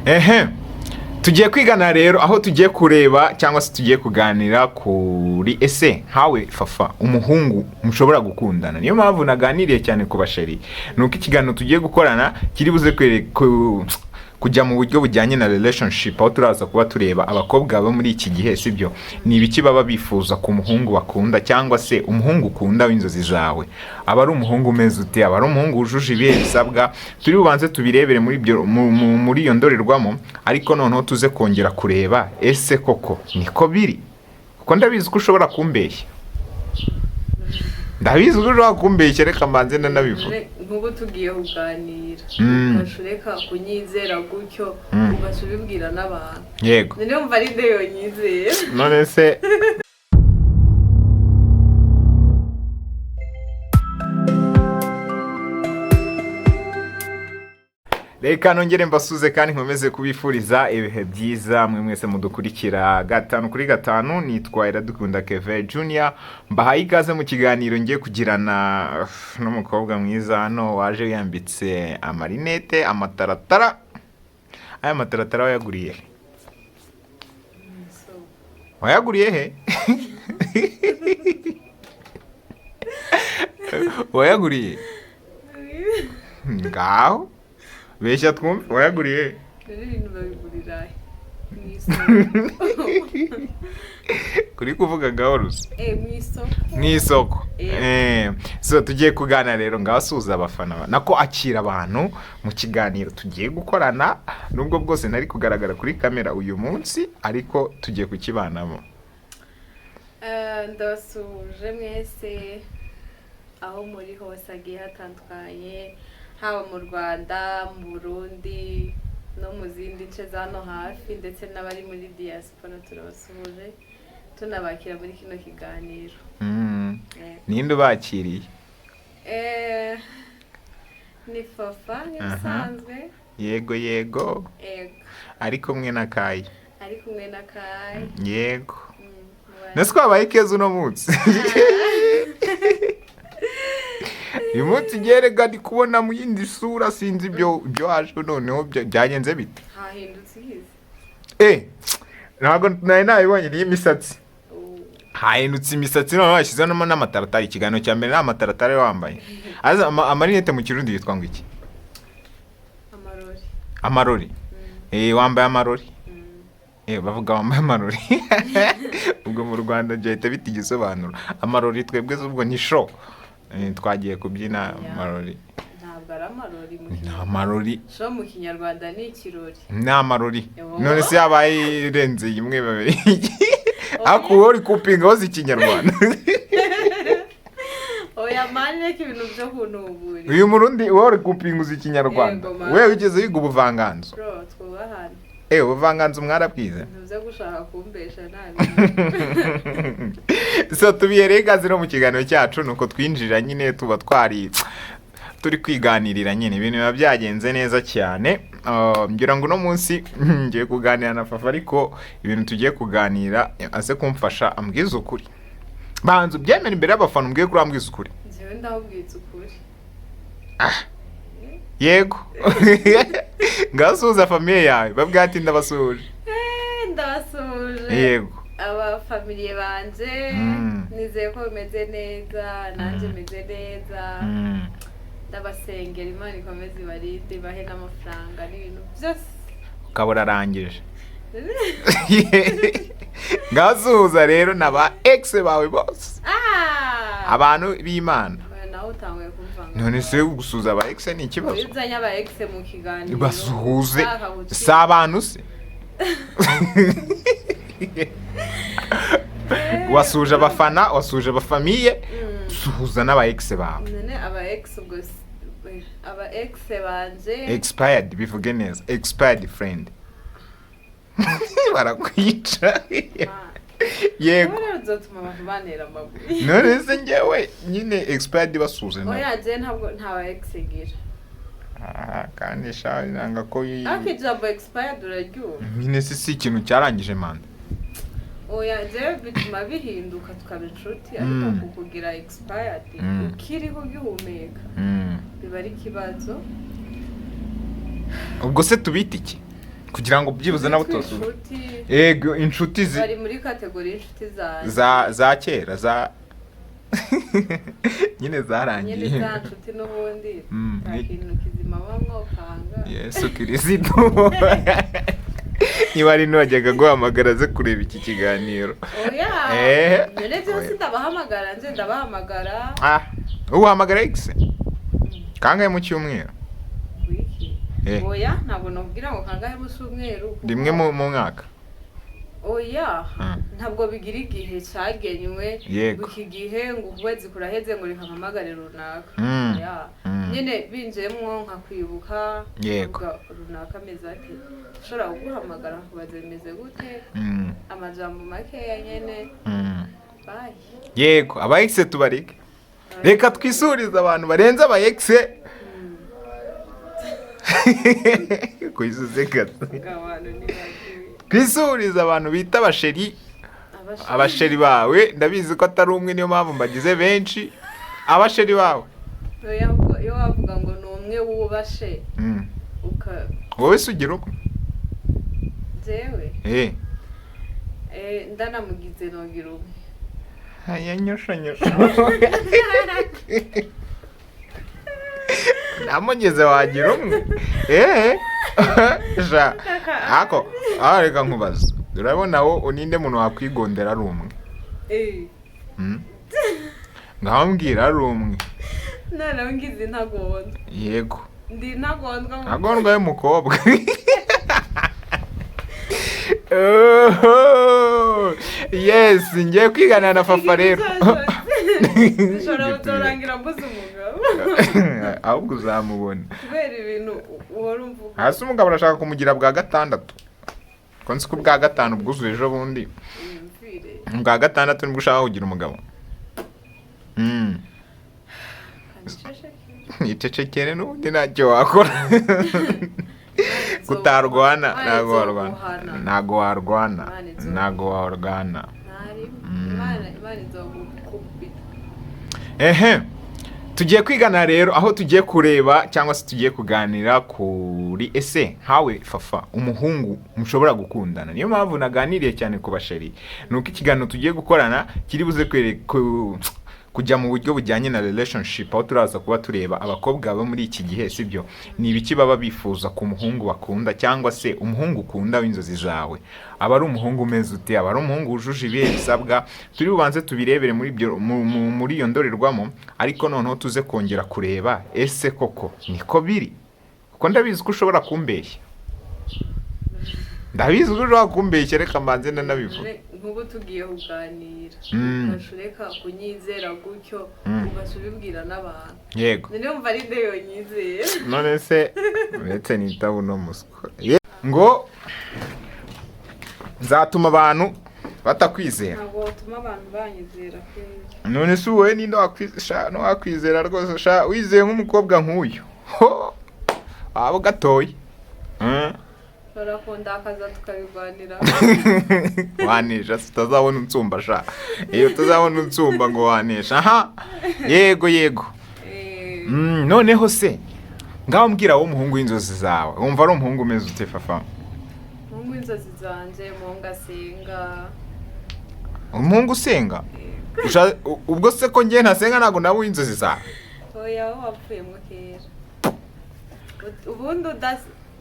Ehe, tugiye kwigana rero, aho tugiye kureba cyangwa se tugiye kuganira kuri ese nkawe Fafa, umuhungu mushobora gukundana. Niyo mpamvu naganiriye cyane ku basheri, ni uko ikiganiro tugiye gukorana kiri buze kujya mu buryo bujyanye na relationship, aho turaza kuba tureba abakobwa bo muri iki gihe, sibyo? Ni ibiki baba bifuza ku muhungu bakunda, cyangwa se umuhungu ukunda w'inzozi zawe aba ari umuhungu umeze ute, aba ari umuhungu wujuje ibihe bisabwa? Turi bubanze tubirebere muri ibyo muri iyo ndorerwamo, ariko noneho tuze kongera kureba ese koko niko biri, kuko ndabizi ko ushobora kumbeshya, ndabizi ko ushobora kumbeshya. Reka mbanze ndanabivuga. Nk'ubu tugiye kuganira, ugaca ureka kunyizera gutyo, ugaca ubibwira n'abantu. Yego. None wumva ari nde yonyizera? None se reka nongere mbasuze kandi nkomeze kubifuriza ibihe byiza mwe mwese mudukurikira gatanu kuri gatanu. Nitwa Iradukunda Keve Junior, mbahaye ikaze mu kiganiro ngiye kugirana n'umukobwa mwiza hano waje yambitse amarinete, amataratara. Aya mataratara wayaguriye he? Wayaguriye he? Wayaguriye ngaho, beshya twumve, wayaguriye he? Rero ibintu babigurira he? Mu isoko. Kuri kuvuga gahoro se? Mu isoko. Mu isoko. Eh. So tugiye kuganira rero, ngaho asuhuza abafana nako akira abantu mu kiganiro tugiye gukorana, nubwo bwose ntari kugaragara kuri kamera uyu munsi, ariko tugiye kukibanamo. Ndabasuhuje mwese aho muri hose hagiye hatandukanye, haba mu Rwanda, mu Burundi no mu zindi nce za hano hafi, ndetse n'abari muri diaspora turabasuhuje, tunabakira muri kino kiganiro. Ninde ubakiriye? Ni Fafa nk'ibisanzwe. Yego yego. Ego. Ari kumwe na Kayi. Ari kumwe na Kayi. Yego. Nese twabaye keza uno munsi? Uyu munsi ngerega ndi kubona mu yindi sura, sinzi ibyo waje noneho byagenze bite? Hahindutse ihize. Ntabwo nari nabibonye, niyo imisatsi. Oh. Hahindutse imisatsi, noneho washyizemo n'amataratara. Ikiganiro cya mbere ni amataratara wambaye. Aza amarinete mu Kirundi yitwa ngo iki? Amarori. Amarori. Wambaye amarori. Bavuga wambaye amarori, ubwo mu Rwanda byahita bita igisobanuro amarori. Twebwe ubwo ni show. Twagiye kubyina. Amarori. Ntabwo ari amarori mu Ni Kinyarwanda. amarori. Show mu Kinyarwanda ni ikirori. Ni amarori. Yo. None se yabaye irenze imwe babiri, ariko wowe uri kupinga woza Ikinyarwanda. Oya mani, reka ibintu byo kunubura. Uyu Murundi, wowe uri kupinga uzi Ikinyarwanda. Yego, man. Wewe wigeze wiga ubuvanganzo? Bro, twubahane. Ubuvanganzo mwarabwize? Ibintu byo gushaka kumbesha ntabwo. So tubihereye ikaze no mu kiganiro cyacu, nuko twinjira nyine, tuba twari turi kwiganirira nyine, ibintu biba byagenze neza cyane. Ngira ngo uno munsi ngiye kuganira na Fafa, ariko ibintu tugiye kuganira aze kumfasha ambwize ukuri. Banza ubyemere imbere y'abafana, umbwiye kuri ambwize ukuri. Njyewe ndahubwitse ukuri. Yego, ngasuhuza famille yawe, babwira ati ndabasuhuje. Ndabasuhuje. Yego. Abafamiliye banje, nizeye ko bimeze neza, nanjye meze neza. Ndabasengera Imana ikomeze ibarinde, ibahe n'amafaranga n'ibintu byose. Ukaba urarangije. Ngasuhuza rero na ba ex bawe bose. Ah! Abantu b'Imana. Oya, nawe utanguye kumvanga. None se gusuhuza aba ex ni ikibazo? Iyo uzanye aba ex mu kiganiro Basuhuze. ushaka gutsinda. Si abantu se? Wasuhuje abafana, wasuhuje abafamiye, suhuza n'aba ex bawe. None aba ex ubwo aba ex banje? Expired, bivuge neza, expired friend, barakwica. Yego. Wowe rero uzatuma abantu bantera amabuye. None se njyewe nyine expired basuhuze nabo. Oya, je ntabwo nta ba ex ngira. Ah, kandi sha nanga ko Ariko ijambo expired uraryumva? Nyine si ikintu cyarangije manda? Oya, jewe bituma bihinduka tukaba inshuti, ariko kukugira expired ukiriho ugihumeka biba ari ikibazo. Ubwo se tubita iki? Kugira ngo byibuze nabo Zitwa tuzi. Inshuti. Yego, inshuti Bari muri catégorie y'inshuti zanjye. za kera, za nyine zarangiye. Nyine za nshuti n'ubundi nta kintu kizima baba mwopanga. Yesu Kirisito, niba ari ntiwajyaga guhamagara aze kureba iki kiganiro. Oya. None byose ndabahamagara, nje ndabahamagara. Ah, uhamagara ex kangahe mu cyumweru? Wiki. Eh. Oya, ntabwo nakubwira ngo kangahe mu cyumweru Rimwe mu mwaka? Oya, ntabwo bigira igihe cyagenywe. Iki gihe ngo ukwezi kuraheze ngo reka mpamagare runaka. Oya. Nyine binjiyemwo nkakwibuka, nkavuga runaka ameze ate, ushobora kuguhamagara nkakubaza bimeze gute, amajambo makeya nyene. Bye. Yego, aba ex tubareke, reka twisurize abantu barenze aba ex kwisuze gato. Abantu ntibagiwe. Twisurize abantu bita abachéri. Abachéri bawe, ndabizi ko atari umwe, niyo mpamvu mbagize benshi, abachéri bawe. Oya, ahubwo iyo wavuga ngo ni umwe wubashe uka Wowe se ugira umwe? Jewe? Eh. Eh, ndanamugize nogira umwe. Aya, nyosho nyosho, namugeze wagira umwe. Eh sha, ako ah, reka nkubaza, urabona wo ninde muntu wakwigondera ari umwe? Eh. Ngaho mbwira ari umwe. Noneho ngize intagondwa. Yego. Ndi intagondwa Ntagondwa y'umukobwa. Oho! Yes, ngiye kwigana na Fafa rero. Nshobora kuzorangira mbuze umugabo. Ahubwo uzamubona. Kubera ibintu uhora umvuga. Hasi umugabo arashaka kumugira bwa gatandatu, ko nzi ko ubwa gatanu bwuzuye ejo bundi. Wiyumvire. Bwa gatandatu nibwo ushaka kugira umugabo. Kaniceceke. Icecekere, n'ubundi ntacyo wakora kutarwana. Imana Ntabwo warwana. izoguhana. Ntabwo warwana. Imana izoguhana. Ntabwo warwana. Ntari Imana izogukubita. Ehe, tugiye kwigana rero, aho tugiye kureba cyangwa se tugiye kuganira kuri ese nkawe Fafa, umuhungu mushobora gukundana. Niyo mpamvu naganiriye cyane ku bachéri, ni uko ikiganiro tugiye gukorana kiri buze kujya mu buryo bujyanye na relationship, aho turaza kuba tureba abakobwa bo muri iki gihe, sibyo? Ni ibiki baba bifuza ku muhungu bakunda, cyangwa se umuhungu ukunda w'inzozi zawe aba ari umuhungu umeze ute, aba ari umuhungu wujuje ibihe bisabwa? Turi bubanze tubirebere muri ibyo muri iyo ndorerwamo, ariko noneho tuze kongera kureba ese koko niko biri, kuko ndabizi ko ushobora kumbeshya, ndabizi ko ushobora kumbeshya, reka mbanze ndanabivuga. Nk'ubu tugiye kuganira, ugaca ureka kunyizera gutyo, ugaca ubibwira n'abantu. None wumva ari nde yonyizera? None se uretse nita buno muswa ngo nzatuma abantu batakwizera? Ntabwo watuma abantu banyizera kweri. None se wowe ninde wakwizera rwose? Sha, wizeye nk'umukobwa nk'uyu, ho waba ugatoye. Ushobora kundakaza tukabirwanira. Wanesha se? Utazabona unsumba sha, iyo utazabona unsumba ngo wanesha. Aha, yego yego. Noneho se ngaho mbwira wowe, umuhungu w'inzozi zawe wumva ari umuhungu umeze ute, Fafa? Umuhungu w'inzozi zanjye, umuhungu asenga. Umuhungu usenga? Ubwo se ko njye ntasenga, ntabwo nawe w'inzozi zawe? Oya, wowe wapfuyemo kera. Ubundi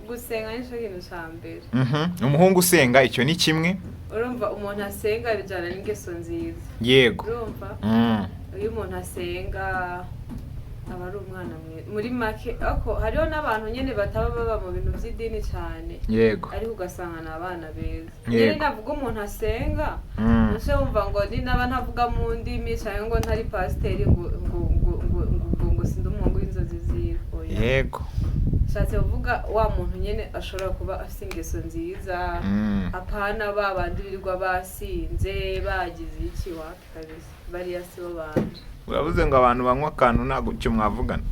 gusenga nicyo kintu cya mbere. Umuhungu usenga, icyo ni kimwe. Urumva, umuntu asenga bijyana n'ingeso nziza. Urumva, iyo umuntu asenga aba ari umwana mwiza muri make, ariko hariho n'abantu nyine bataba baba mu bintu by'idini cyane, ariko ugasanga ni abana beza. Nyine navuga umuntu asenga, ntuse wumva ngo ni naba ntavuga mu ndimi cyangwa ngo ntari pasiteri ngo sindi umuhungu w'inzozi ziwe. Oya. Nshatse kuvuga wa muntu nyine ashobora kuba afite ingeso nziza, apana ba bandi birirwa basinze bagize iki, wapi kabisa, bariya si bo bantu. Uravuze ngo abantu banywa akantu ntabwo icyo mwavugana,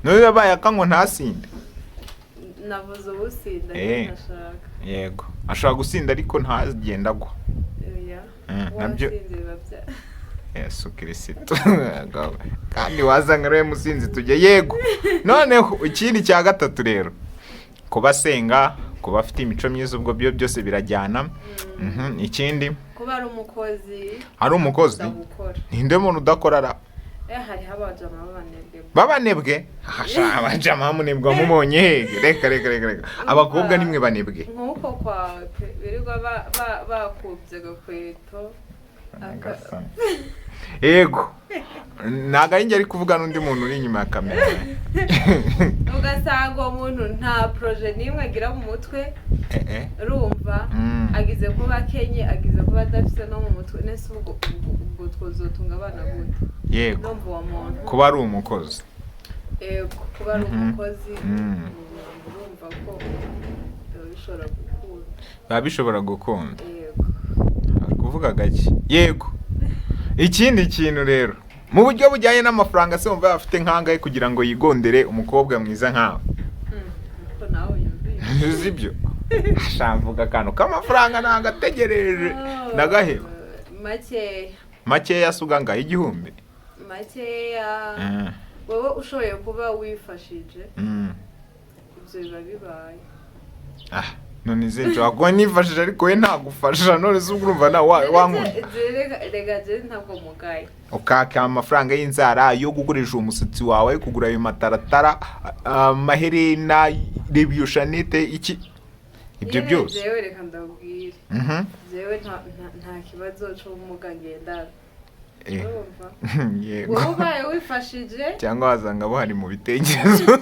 none yabaye akanywa ntasinde? Navuze ubusinda. Ntashaka. Yego, ashobora gusinda ariko ntagenda agwa. Oya. Nabyo Wasinze biba bya Yesu Kirisito, kandi wazanga ariwe musinzi tujya. Yego, noneho ikindi cya gatatu rero. Kuba asenga, kuba afite imico myiza, ubwo byo byose birajyana. Ikindi? Kuba ari umukozi. Ari umukozi. Akunda gukora. Ninde muntu udakora ra? Hariho abajama b'abanebwe. Babanebwe? Ahasha, abajama munebwe wamubonye hehe? Reka reka reka reka, abakobwa nimwe banebwe. Nk'uko kwawe pe, birirwa bakubye agakweto. Yego, ntabwo ari njye ari kuvuga, n'undi muntu uri inyuma ya kamera. Ugasanga uwo muntu nta projet n'imwe agira mu mutwe. Urumva, agize kuba akenye, agize kuba adafite no mu mutwe nese, ubwo twozotunga abana gute? Ndumva uwo muntu Kuba ari umukozi. Yego, kuba ari umukozi. Urumva ko biba bishobora gukunda. Biba bishobora gukunda. Yego. Ari kuvuga gake. Yego, ikindi kintu rero, mu buryo bujyanye n'amafaranga se, wumva afite nkangahe kugira ngo yigondere umukobwa mwiza nkawe? Ko nawe yumvise. Uzi ibyo shamvuga, akantu k'amafaranga ntabwo ategereje ndagaheba. Makeya. Makeya asuga ngaho 1000? Makeya. Wowe ushoboye kuba wifashije, ibyo biba bibaye. Ah, none se nshobora kuba nifashije ariko we ntagufasha? None se ubwo urumva nawe wankunda? Rega je ntabwo mugaye. Ukaka amafaranga y'inzara, yo gukoresha uwo musatsi wawe, kugura ayo mataratara, amaherena, reba iyo chaînette, iki, ibyo Nyene. byose. Jewe reka ndabwire, jewe nta kibazo c'ubumuga ngendana. Urumva, Yego. wowe ubaye wifashije. Cyangwa wasanga buhari mu bitekerezo.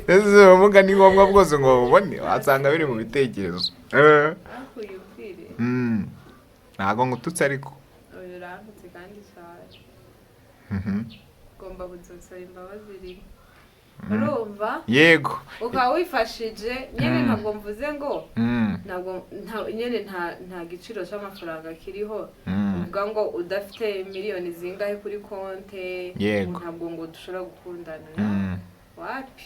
Ese ubumuga ni ngombwa bwose ngo babubone? Wasanga biri mu bitekerezo. Ariko yumvire. Ntabwo ngututse ariko. Oya, urantutse kandi cyane. Ugomba kuzosaba imbabazi rimwe. Urumva, Yego. ukaba wifashije nyine. Ntabwo mvuze ngo ntabwo nyine nta giciro cy'amafaranga kiriho. Uvuga ngo udafite miliyoni zingahe kuri konte, ngo ntabwo ngo dushobora gukundana. Wapi.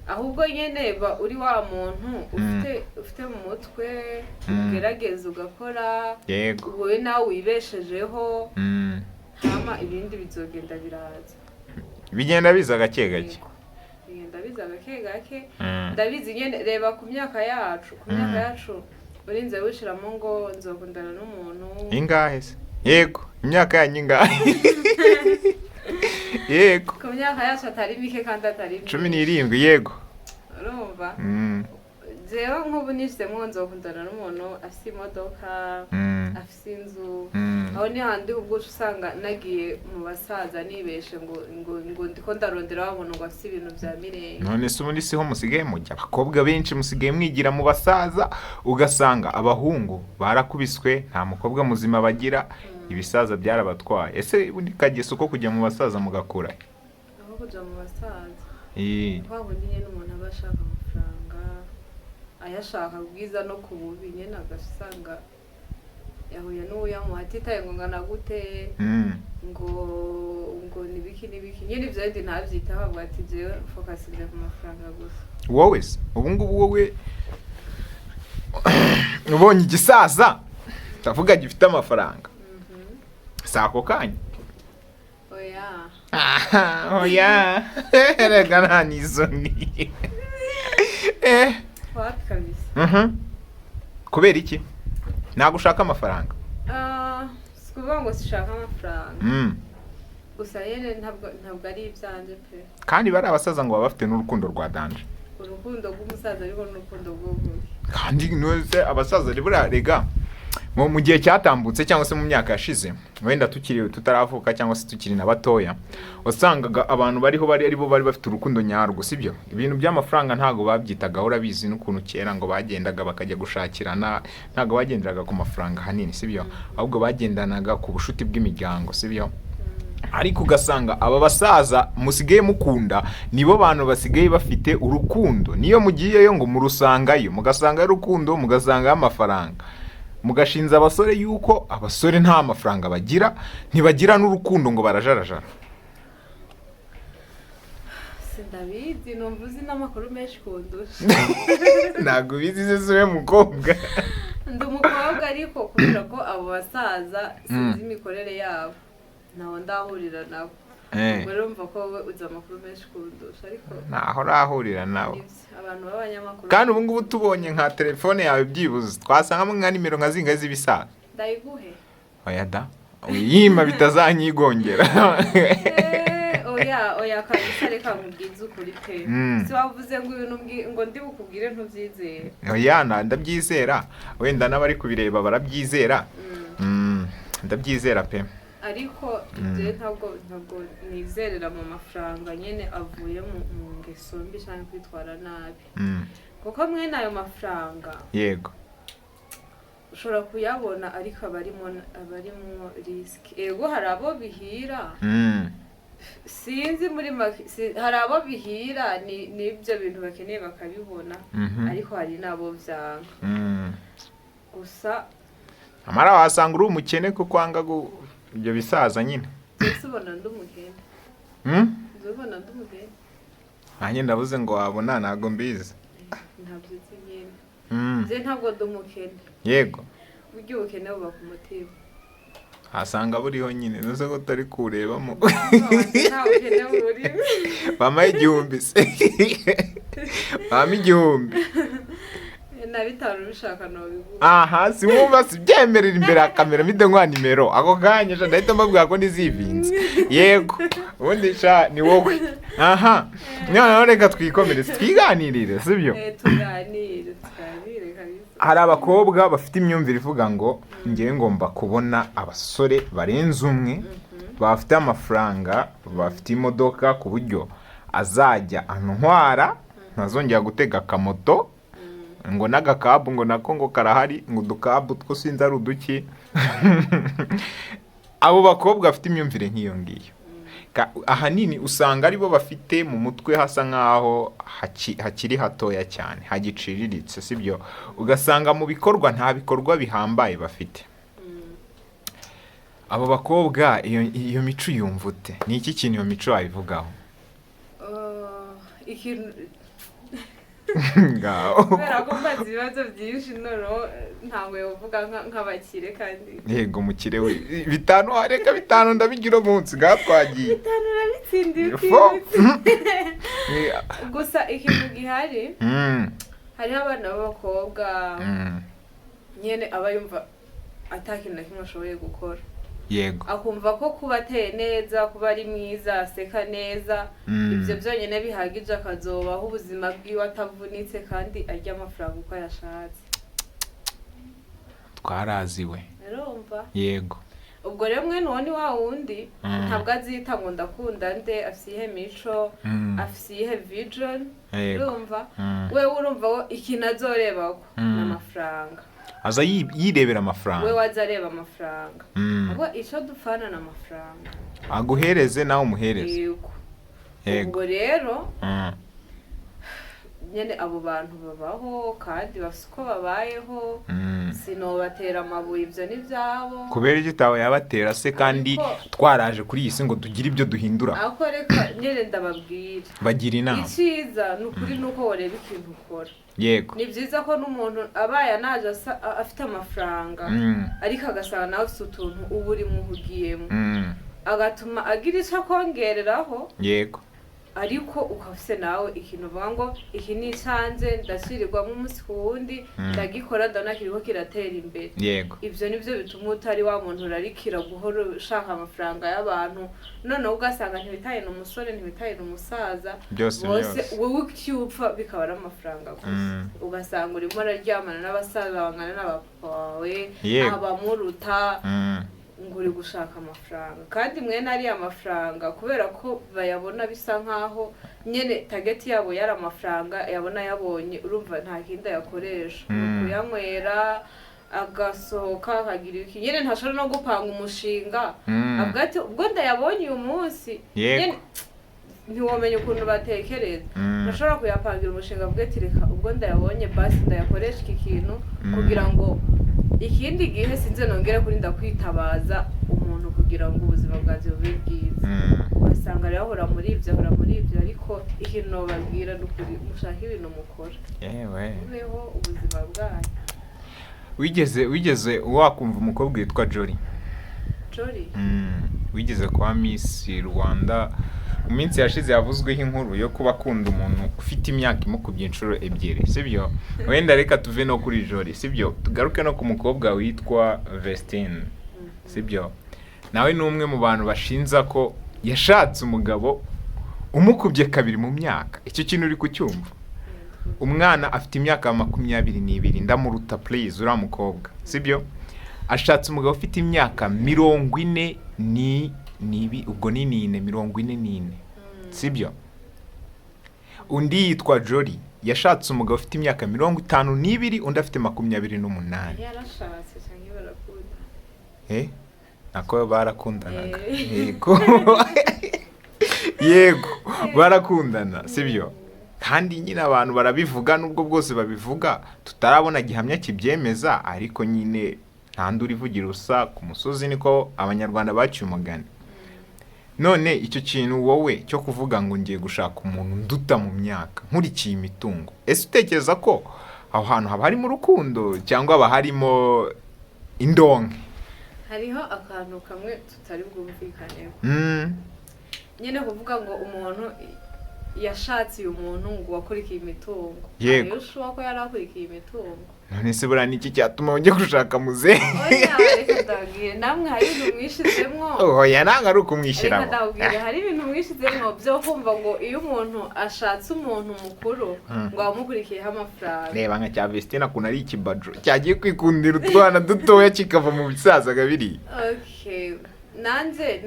Ahubwo nyine ba uri wa muntu ufite mu mutwe, ugerageza ugakora, wowe nawe wibeshejeho, hama ibindi bizogenda biraza. Bigenda biza gake gake. Yego. Bigenda biza gake gake. Ndabizi nyine, reba ku myaka yacu, ku myaka yacu urinze wishiramo ngo nzokundana n'umuntu. Ingahe se? Yego, imyaka yanyu ingahe? Yego. Ku myaka yacu atari mike kandi atari myinshi. 17, yego. Urumva, jewe nk'ubu nishyizemo nzokundana n'umuntu afise imodoka, afise inzu, aho ni handi ubwo uca usanga nagiye mu basaza nibeshe ngo ndiko ndarondera wa muntu ngo afise ibintu bya mirenge. None se ubundi siho musigaye mujya? Abakobwa benshi musigaye mwigira mu basaza, ugasanga abahungu barakubiswe, nta mukobwa muzima bagira, ibisaza byarabatwaye. Ese ubundi kageso ko kujya mu basaza mugakura he? Aho kuja mu basaza, kwa kundi nyene umuntu aba ashaka amafaranga, ayashaka bwiza no ku bubi nyene, agasanga yahuye n'uyamuha atitaye ngo ngana gute, ngo nibiki nibiki nyene, ivyo bindi ntavyitaho, avuga ati jewe focusinze ku mafaranga gusa. Wowe se ubu ngubu, wowe ubonye igisaza, ndavuga gifite amafaranga, si ako kanya? Oya. Aha, oya, reka, nta n'isoni. Wapi kabisa. Kubera iki ntabwo ushaka amafaranga? Ah, si ukuvuga ngo sishaka amafaranga, gusa nyene ntabwo ari ibyanje pe. Kandi bari abasaza ngo baba bafite n'urukundo rwa danger. Urukundo rw'umusaza ariko n'urukundo rw'ububi. Kandi ntuze abasaza buriya rega mu gihe cyatambutse cyangwa se mu myaka yashize, wenda tukiri tutaravuka cyangwa se tukiri na batoya, wasangaga abantu bariho bari aribo bari bafite urukundo nyarwo, sibyo? Ibintu by'amafaranga ntabwo babyitagaho. Urabizi n'ukuntu kera ngo bagendaga bakajya gushakirana, ntabwo bagenderaga ku mafaranga ahanini, sibyo? Ahubwo bagendanaga ku bushuti bw'imiryango, sibyo? Ariko ugasanga aba basaza musigaye mukunda nibo bantu basigaye bafite urukundo. Niyo mugiyeyo ngo murusangayo, mugasangayo urukundo, mugasangayo amafaranga, mugashinza abasore yuko abasore nta mafaranga bagira, ntibagira n'urukundo, ngo barajarajara. Sindabizi, numva uzi n'amakuru menshi kundusha. Ntabwo ubizi se? Si we mukobwa? Ndi umukobwa, ariko kubera ko abo basaza sinzi imikorere yabo, ntaho ndahurira nabo. Ubwo rero urumva ko wowe uzi amakuru menshi kundusha, ariko Ntaho urahurira nawe. Nibyo, abantu b'abanyamakuru. Kandi ubu ngubu tubonye nka telefone yawe, byibuze twasangamo nka nimero nka zingahe z'ibisaza. Ndayiguhe? Oya da, yima bitazanyigongera. Oya, oya kabisa, reka nkubwize ukuri pe. Si wavuze ngo ibintu ngo ndi bukubwire ntubyizere? Oya, ndabyizera, wenda n'abari kubireba barabyizera. Ndabyizera pe. Ariko ibyo ntabwo nizerera mu mafaranga nyine avuye mu ngeso mbi cyangwa kwitwara nabi, kuko mwene ayo mafaranga ushobora kuyabona, ariko aba arimo risque. Ego, hari abo bihira, sinzi muri make, hari abo bihira n'ibyo bintu bakeneye bakabibona, ariko hari n'abo byanga gusa. Amara wasanga uri umukene kuko wanga ibyo bisaza nyine. Mbese ubona ndi umukene? Mm? Nzi ubona ndi umukene? Nanjye ndabuze ngo wabona, ntabwo mbizi. Ntabyo nzi nyine. Nzi ntabwo ndi umukene. Burya ubukene buba ku mutima. Wasanga buriho nyine, nuze ko utari kuwurebamo. Nta bukene buri. Bampaye 1000 se, bampa 1000. Na 5 ubishaka nobiguha. Aha si wumva, si byemerera imbere ya kamera mpite nguha nimero ako kanya sha, ndahita mbabwira ko nizivinze. Yego, ubundi sha ni wowe. Aha noneho reka twikomereze, twiganirire, sibyo? Tuganire, tuganire kabisa. Hari abakobwa bafite imyumvire ivuga ngo ngewe ngomba kubona abasore barenze umwe, bafite amafaranga, bafite imodoka, ku buryo azajya antwara ntazongera gutega akamoto, ngo n'agakabu ngo nako ngo karahari, ngo udukabu two sinzi ari uduki. Abo bakobwa bafite imyumvire nk'iyo ngiyo, ahanini usanga aribo bafite mu mutwe hasa nk'aho hakiri hatoya cyane, hagiciriritse, sibyo? Ugasanga mu bikorwa nta bikorwa bihambaye bafite. Abo bakobwa iyo mico uyumva ute? Ni iki kintu iyo mico wabivugaho? Ikintu Ngaho. Kubera ko mbaza ibibazo byinshi, noneho ntabwo yovuga nk'abakire kandi. Yego, mukire we, 5, reka 5 ndabigira umunsi, ngaho twagiye. 5 urabitsindiye. Fo. Utibutse gusa ikintu gihari, hariho abana b'abakobwa nyine aba yumva ata kintu na kimwe ashoboye gukora, akumva ko kuba ateye neza, kuba ari mwiza, aseka neza, ibyo byonyine bihagije, akazobaho ubuzima bwiwe atavunitse kandi arya amafaranga uko yashatse. Twaraziwe. Urumva? Yego. Ubwo rero mwene uwo ni wa wundi ntabwo azita ngo ndakunda nde, afise iyihe mico, afise iyihe vision. Urumva? Wewe urumva ko ikintu azorebako ni amafaranga. Aza yirebera amafaranga. We waza areba amafaranga. Ahubwo icyo dupfana ni amafaranga. Aguhereze nawe umuhereze. Yego. Yego. Ubwo rero nyine abo bantu babaho kandi bafise uko babayeho. Sinobatera amabuye, ibyo ni ibyabo. Kubera icyo utawe yabatera se kandi twaraje kuri iyi si ngo tugire ibyo duhindura? Ariko reka nyine ndababwira. Bagira inama. Icyiza ni ukuri ni uko wareba ikintu ukora. Ni byiza ko n'umuntu abaye anaje afite amafaranga, ariko agasanga nawe ufite utuntu uba urimo uhugiyemo, agatuma agira icyo akongereraho, ariko ukaba ufite nawe ikintu uvuga ngo iki ni icyanjye, ndashyirirwamo umunsi ku wundi, ndagikora, ndabona kiriko kiratera imbere. Ibyo nibyo bituma utari wa muntu urarikira guhora ushaka amafaranga y'abantu, noneho ugasanga ntibitaye ni umusore, ntibitaye ni umusaza, Byose bose byose. Wowe ucyupfa bikaba ari amafaranga gusa, ugasanga urimo uraryamana n'abasaza bangana na papa wawe, abamuruta, ngo uri gushaka amafaranga. Kandi mwene ariya mafaranga, kubera ko bayabona bisa nkaho nyine target yabo yari amafaranga, yabona yabonye, urumva nta kindi ayakoresha, ni ukuyanywera, agasohoka, akagira iki, nyine ntashobora no gupanga umushinga, avuga ati ubwo ndayabonye uyu munsi, nyine ntiwomenya ukuntu batekereza. Ntashobora kuyapangira umushinga avuga ati reka ubwo ndayabonye basi ndayakoresha iki kintu, kugira ngo ikindi gihe sinze nongere kurinda kwitabaza umuntu kugira ngo ubuzima bwanjye bube bwiza. Ugasanga rero ahora muri ibyo, ahora muri ibyo. Ariko ikintu nobabwira ni ukuri, mushake ibintu mukora, Yewe. mubeho ubuzima bwanyu. Wigeze wakumva umukobwa witwa Jolly? Jolly. Wigeze kuba Miss Rwanda mu minsi yashize, yavuzweho inkuru yo kuba akunda umuntu ufite imyaka imukubye inshuro ebyiri, sibyo? Wenda reka tuve no kuri Jolly, sibyo, tugaruke no ku mukobwa witwa Vestine, sibyo? Nawe ni umwe mu bantu bashinza ko yashatse umugabo umukubye kabiri mu myaka. Icyo kintu uri kucyumva? Umwana afite imyaka 22, ndamuruta please, uriya mukobwa, sibyo? Ashatse umugabo ufite imyaka 40 ni nibi, ubwo ni nine, 44, sibyo? Undi yitwa Jolly, yashatse umugabo ufite imyaka 52, undi afite 28. Yarashatse cyangwa barakunda? Eh, nako barakundanaga. Eh. Yego, barakundana, sibyo? Kandi nyine abantu barabivuga, nubwo bwose babivuga tutarabona gihamya kibyemeza, ariko nyine nta nduru ivugira ubusa ku musozi, niko Abanyarwanda baciye umugani. None icyo kintu wowe cyo kuvuga ngo ngiye gushaka umuntu nduta mu myaka nkurikiye imitungo, ese utekereza ko aho hantu haba harimo urukundo cyangwa haba harimo indonke? Hariho akantu kamwe tutari bwumvikaneho. Nyine kuvuga ngo umuntu yashatse uyu muntu ngo wakurikiye imitungo. Yego. Ariyo ushuwa ko yari akurikiye imitungo? None se buriya niki cyatuma ujya gushaka muzehe? Oya, reka ndabwire, namwe hari ibintu mwishizemwo. Oya, ntabwo ari Reka ukumwishyiramo. ndabwire, hari ibintu mwishizemwo byo kumva ngo iyo umuntu ashatse umuntu mukuru ngo amukurikiyeho amafaranga. Reba nka cya Vestine, ukuntu ari ikibajo cyagiye kwikundira utwana dutoya kikava mu bisaza biriya. Okay, nanjye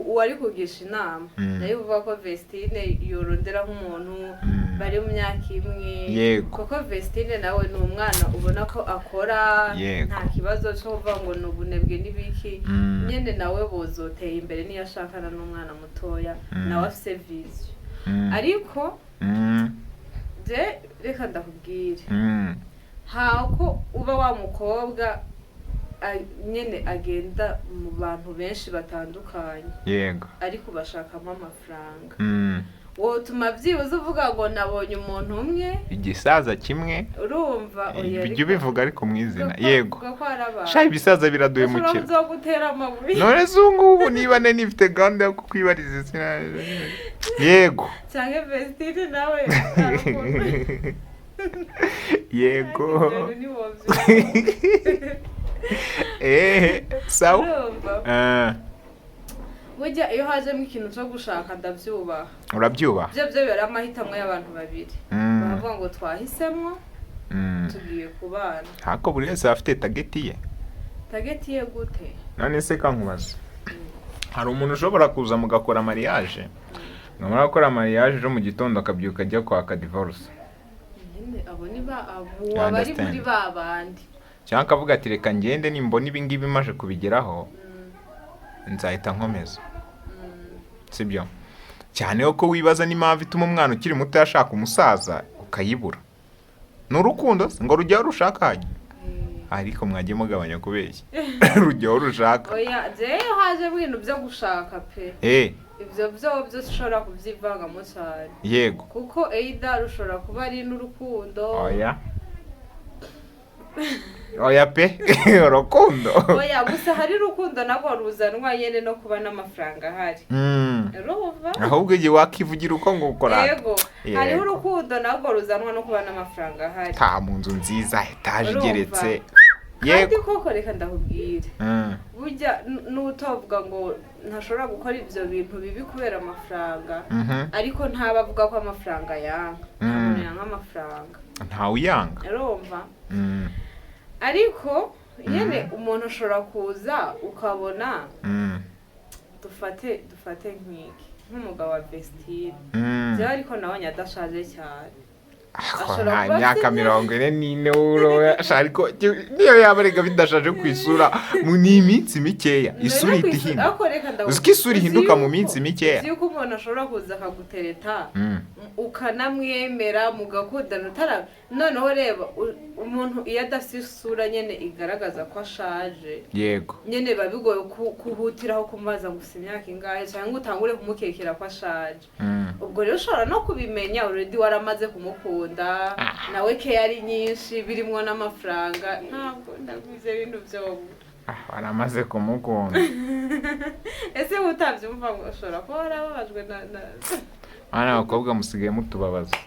uwari kugisha inama nari kuvuga ko Vestine yorondera nk'umuntu bari mu myaka imwe, kuko Vestine nawe ni umwana ubona ko akora, nta kibazo cyo kuvuga ngo ni ubunebwe n'ibiki. Nyine nawe bozoteye imbere niyo ashakana n'umwana mutoya, nawe afise vision. Ariko je reka ndakubwire, hako uba wa mukobwa nyene agenda mu bantu benshi batandukanye ariko bashakamo amafaranga, wotuma byibuze uvuga ngo nabonye umuntu umwe. Igisaza kimwe. Urumva, oya. Ujya Ariko ubivuga ariko mu izina. Yego. Vuga ko hari abantu Sha, ibisaza bashobora biraduhemukira. kuzogutera amabuye. None se ubu ngubu niba nari nifite gahunda yo kukwibariza izina, yego. Cyangwa Vestine nawe hari ukuntu- Yego. Ibyo ntiwobyumva. Ehe, sawa. Urumva, Eh, burya iyo hajemo ikintu cyo gushaka ndabyubaha. Urabyubaha. Byo biba ari amahitamo y'abantu babiri, baravuga ngo twahisemo, tugiye kubana. Ariko buri wese aba afite target ye. Target ye gute? None se kankubaza, hari umuntu ushobora kuza mugakora mariage, mwamara gukora mariage, ejo mu gitondo akabyuka ajya kwaka divorce? Nyine abo ni ba abo You abari understand? muri ba bandi. Cyangwa akavuga ati reka ngende, nimbona ibi ngibi maje kubigeraho nzahita nkomeza, sibyo? Cyane ko wibaza n'impamvu ituma umwana ukiri muto yashaka umusaza ukayibura. Ni urukundo se ngo rujya aho rushaka hajya? Ariko mwagiye mugabanya kubeshya, rujya aho rushaka. Oya, jewe haje ibintu byo gushaka pe, ibyo byo ushobora kubyivangamo cyane, kuko either rushobora kuba ari n'urukundo. Oya, oya pe, urukundo. Oya, gusa hari urukundo nabwo ruzanwa nyene no kuba n'amafaranga ahari. Urumva? Ahubwo igihe wakivugira uko ngo ukora. Yego, hariho urukundo nabwo ruzanwa no kuba n'amafaranga ahari. Ta mu nzu nziza, etaje Urumva? igeretse. Kandi koko reka ndakubwire, burya n'utovuga ngo ntashobora gukora ibyo bintu bibi kubera amafaranga, ariko ntaba avuga ko amafaranga yanga. Nta muntu yanga amafaranga. Ntawuyanga. Urumva? Ariko nyine umuntu ashobora kuza ukabona, dufate nk'iki, nk'umugabo wa Vestine, byaba ariko nabonye adashaje cyane. Ako, Ashobora nta kuba myaka afite 44 uro, ariko niyo yaba arega bidashaje ku isura, ni iminsi mikeya isura ihita ihinduka. Ariko reka ndakubwire, Uzi ko isura ihinduka mu uzi minsi mikeya? Uzi yuko umuntu ashobora kuza akagutereta, ukanamwemera, mugakundana, utara noneho reba umuntu iyo adafite isura nyene igaragaza ko ashaje, nyene biba bigoye kuhutiraho kumubaza ngo ufite imyaka ingahe, cyangwa utangure kumukekera ko ashaje. Ubwo rero ushobora no kubimenya already waramaze kumukunda, nawe ke ari nyinshi birimwo n'amafaranga. Ntabwo ndagwize ibintu byobura. Ah, waramaze kumukunda. Ese utabyumva ngo ushobora kuba warababajwe na Hano abakobwa musigaye mutubabaza,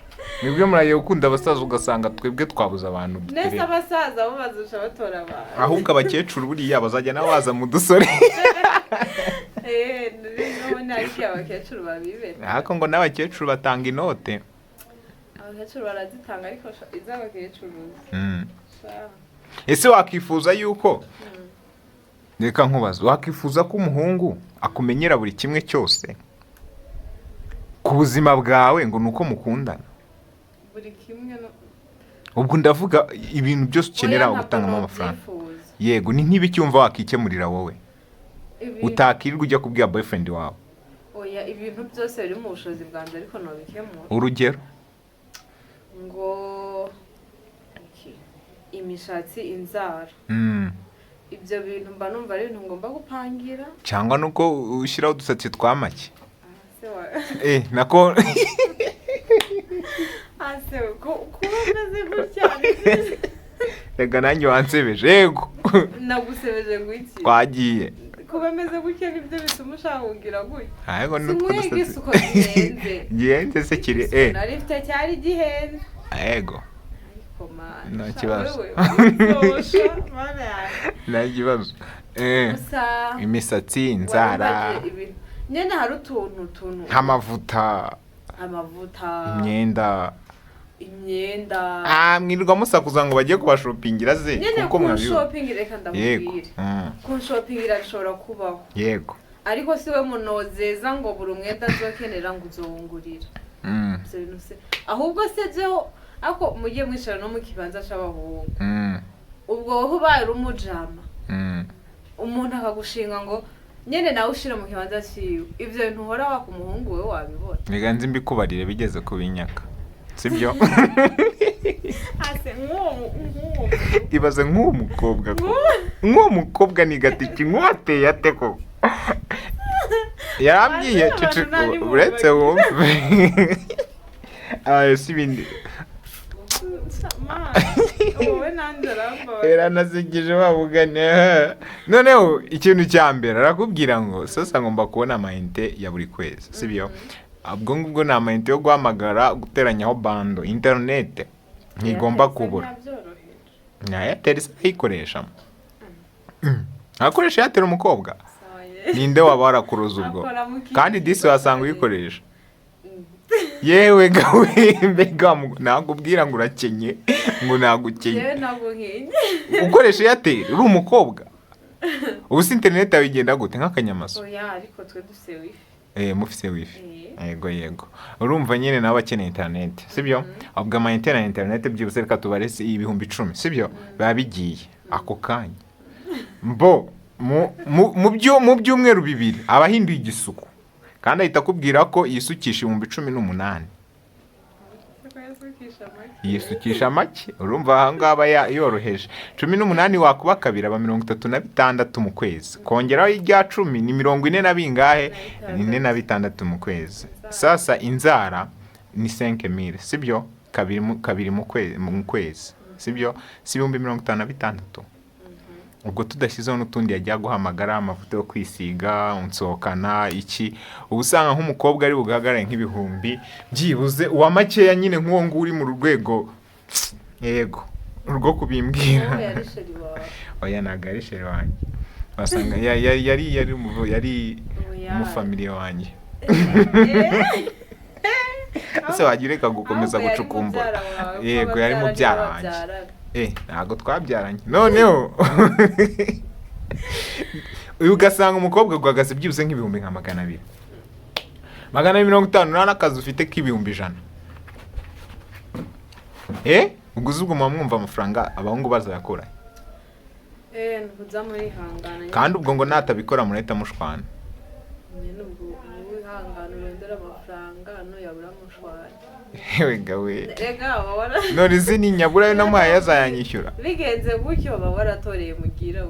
mwebwe muragiye gukunda abasaza, ugasanga twebwe twabuze abantu Nese duterera. abasaza bo bazusha batora abantu. Ahubwo abakecuru buriya bazajya nabo baza mu dusore. Eh, n'ubundi ariko abakecuru babibeta. Ariko ngo n'abakecuru batanga inote. Abakecuru barazitanga, ariko iz'abakecuru sha. Ese wakifuza yuko, reka nkubaze, wakifuza ko umuhungu akumenyera buri kimwe cyose ku buzima bwawe ngo ni uko mukundana? Buri kimwe no Ubwo ndavuga ibintu byose ukenera Oya, ntabwo gutangamo amafaranga. nabyifuza. Yego, ni nk'ibicyumva wakikemurira wowe utakirirwa ujya kubwira boyfriend wawe? Oya, ibintu byose biri mu bushobozi bwanjye ariko nobikemura. Urugero? Ngo iki? Imishatsi, inzara, ibyo bintu mba numva ari ibintu ngomba gupangira. Cyangwa nuko ushyiraho udusatsi twa make. Ah, se wa Eh, nako. Ah, se kuba umeze gutya? Reka nanjye wansebeje, yego. Nagusebeje ngo iki? Twagiye. Kuba ameze gutya nibyo bituma ushaka kugira gutya? Ariko n'utwo Sinkwiga dusatsi isuko gihenze. Gihenze se kiri eh? Nari mfite cyari gihenze. Yego. Ariko mana, Nta sha, kibazo. wewe, uzosha, mana yanjye. Nta kibazo. Eh, Gusa imisatsi, inzara. Wambaje ibintu nyene, hari utuntu Nk'amavuta. Amavuta. Imyenda. Imyenda. Ah, mwirirwa musakuza ngo bagiye kubashopingira ze Nyene kuko mwabibona. Kunshopingira, reka ndamubwire, kunshopingira bishobora kubaho, ariko si we munozeza ngo buri umwenda nzokenera ngo uzowungurira. Ibyo bintu se ahubwo se jeho, ariko mujye mwicara no mu kibanza c'abahungu. Ubwo wowe ubaye uri umujama, umuntu akagushinga ngo nyene nawe ushira mu kibanza ciwe, ivyo bintu uhora waka umuhungu, wewe wabibona? Reka nzi mbikubarire, bigeze kubinyaka, sibyo? Ase nk'uwo Ibaze nk'uwo mukobwa ko nk'uwo mukobwa ni gatiki nk'uwateye ate koko yarambwiye. Abantu Ceceka. nta n'impuhwe Uretse bagira. wumve. Ah, si ibindi. Wowe nanjye arambabaza. Yaranasekeje wabugane. Noneho ikintu cya mbere arakubwira ngo sasa ngomba kubona amayinite ya buri kwezi, sibyo? Ubwo ngubwo ni amayinite yo guhamagara, guteranyaho bundle, interinete ntigomba kubura. Ntibyoroheje. Na Airtel se ayikoresha? Akoresha Airtel umukobwa? Ninde waba warakuruza ubwo? Akora mu kindi Kandi disi wasanga kigo. uyikoresha. Yewe gawe, mbega nakubwira ngo urakenye, ngo nagukenye. Yewe, ntabwo nkenye. Ukoresha Airtel uri umukobwa, ubu si interineti yawe igenda gute nk'akanyamaso? Oya, ariko twe dufise wifi. Eh, mufise wifi. Eh. Yego, urumva nyine nawe akeneye interineti, sibyo? Ubwo amayinite na interineti byibuse reka tubare si 10,000, sibyo? Biba bigiye ako kanya. Mbo mu byumweru 2 aba ahinduye igisuku, kandi ahita akubwira ko yisukisha 18,000. Ko yasukisha make. Yisukisha make. Urumva aha ngaha aba yoroheje. 18 wakuba kabiri aba 36 mu kwezi, kongeraho irya 10 ni mirongo ine na bingahe? 46 mu kwezi. Sasa inzara ni 5000, sibyo? Kabiri mu kwezi, sibyo? Si 56,000? Ubwo tudashyizeho n'utundi yajya guhamagara, amavuta yo kwisiga, unsohokana iki, uba usanga nk'umukobwa ari bugaragare nk'ibihumbi byibuze uwa makeya nyine nk'uwo nguwo uri mu rwego, yego, rwo kubimbwira. Wowe yari chéri wawe? Oya, ntabwo ari chéri wanjye. Wasanga yari Oya. umufamiliye wanjye. Eh. Ese wagira ureka gukomeza Ahubwo yari gucukumbura? mubyara wawe, kuko Yego, yari ababyara mubyara nibo wanjye. babyarana. Eh, ntabwo twabyaranye. Noneho uyu ugasanga umukobwa guhagaze byibuze nk'ibihumbi nka 200, 250, nta n'akazi ufite k'ibihumbi 100. Eh, ubwo uzi, ubwo muba mwumva amafaranga abahungu bazayakura? Eh, ntuza murihangana nyine. Kandi ubwo ngo natabikora murahita mushwana. Nyine ubwo wihangana urondera amafaranga, nuyabura mushwana. Yewe gawe. Rega waba wara None izi ni nyabura yo namuhaye azayanyishyura. Bigenze gutyo baba waratoreye mugira.